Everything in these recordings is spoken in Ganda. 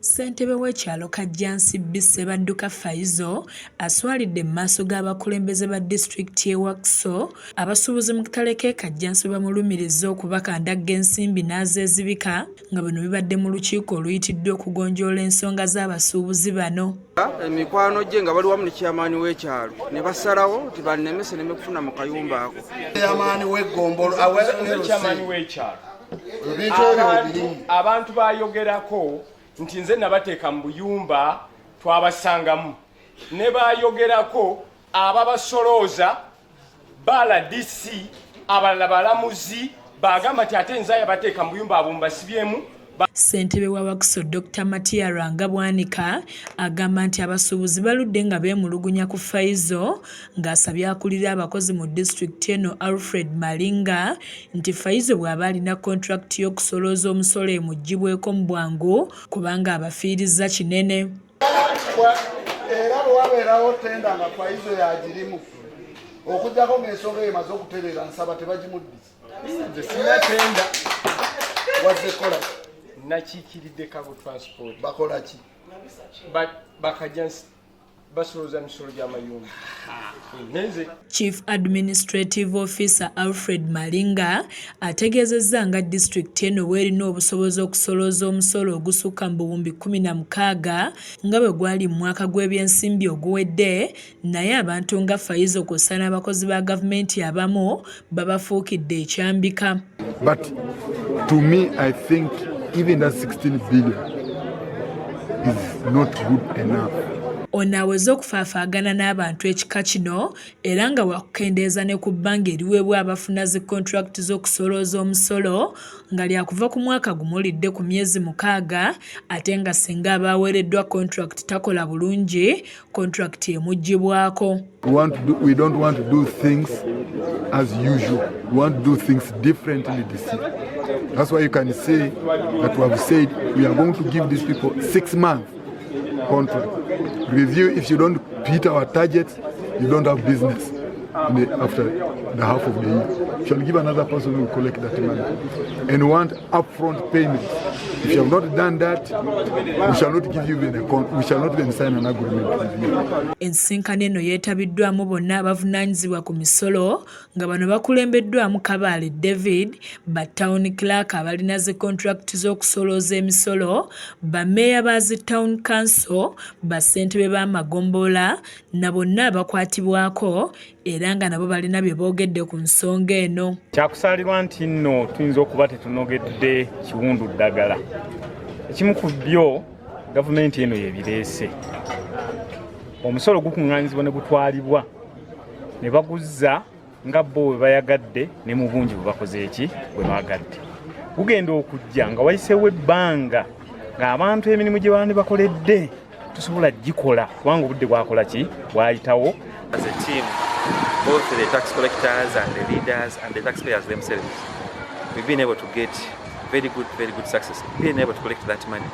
Ssentebe w'ekyalo Kajjansi B Ssebadduka Faizo aswalidde mu maaso g'abakulembeze ba disitulikiti y'e Wakiso abasuubuzi mu katale k'e Kajjansi bwe bamulumirizza okubakandagga ensimbi n'azeezibika, nga bino bibadde mu lukiiko oluyitiddwa okugonjoola ensonga z'abasuubuzi bano. Emikwano gye nga bali wamu ne chairman w'ekyalo ne basalawo nti bannemese neme kufuna mu kayumba ako. Chairman w'eggombolola. Chairman w'ekyalo. Ebintu ebyo birimu. Abantu bayogerako nti nze nabateeka mu buyumba, twabasangamu ne bayogerako ababasolooza ba R D C, abalala balamuzi, bagamba nti ate nze yabateeka mu buyumba, abo mbasibyemu. Ssentebe wa Wakiso Dr Matia Lwanga Bwanika agamba nti abasuubuzi baludde nga beemulugunya ku Faizo, ng'asabye akulira abakozi mu disitulikiti eno Alfred Malinga nti Faizo bw'aba alina kontulakiti y'okusolooza omusolo emuggyibweko mu bwangu kubanga abafiirizza kinene. Era bwe wabeerawo tender nga Faizo yagirimu, okuggyako ng'ensonga eyo emaze okutereera, nsaba tebagimuddiza. Nze sina tender. Wazze kola? Nakiikiridde Cargo Transport. Bakola ki? Bakajjansi basolooza misolo gy'amayumba, nenze. Chief Administrative Officer Alfred Malinga ategeezezza nga disitulikiti eno bw'erina obusobozi okusolooza omusolo ogusukka mu 16,000 nga bwe gwali mu mwaka gw'ebyensimbi oguwedde, naye abantu nga Faizo kw'ossa n'abakozi ba gavumenti abamu babafuukidde ekyambika. But to me, I think even that 16 billion is not good enough. Ono aweze okufaafaagana n'abantu ekika kino era nga wakukendeeza ne ku bbanga eriweebwa abafuna zi kontulakiti z'okusolooza omusolo, nga lyakuva ku mwaka gumu lidde ku myezi 6, ate nga singa aba aweereddwa kontulakiti takola bulungi, kontulakiti emuggyibwako. We don't want to do things as usual. We want to do things differently this year. That's why you can say that we have said we are going to give these people 6 months contract. Review: if you don't hit our targets, you don't have business after the half of the year. We shall give another person who will collect that money. And we want upfront payments. If you have not done that, we shall not give you even a con we shall not even sign an agreement with you. Ensisinkano eno yeetabiddwamu bonna abavunaanyizibwa ku misolo, nga bano bakulembeddwamu Kabaale David, ba town clerk abalina zi kontulakiti z'okusolooza emisolo, bammeeya ba zi town council, bassentebe b'amagombolola na bonna abakwatibwako, era nga nabo balina bye boogedde ku nsonga eno. Kyakusaalirwa nti nno tuyinza okuba tetunogedde kiwundu ddagala. Ekimu ku byo gavumenti eno yebireese. Omusolo gukuŋŋaanyizibwa ne gutwalibwa ne baguzza nga bo bwe bayagadde ne mu bungi bwe bakoze eki bwe baagadde. Gugenda okujja nga wayiseewo ebbanga ng'abantu emirimu gye baba ne bakoledde tusobola gikola kubanga obudde bwakola ki bwayitawo. As a team, both the tax collectors and the leaders and the taxpayers themselves, we've been able to get very good, very good success. Being able to collect that money.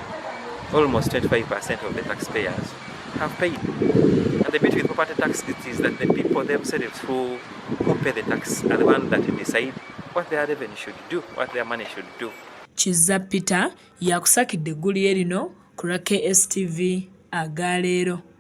Almost 25% of the taxpayers have paid. And the beauty with property tax is that the people themselves who pay the tax are the ones that decide what their revenue should do, what their money should do. Kizza Peter yakusakidde eggulire lino ku lwa KSTV agaleero.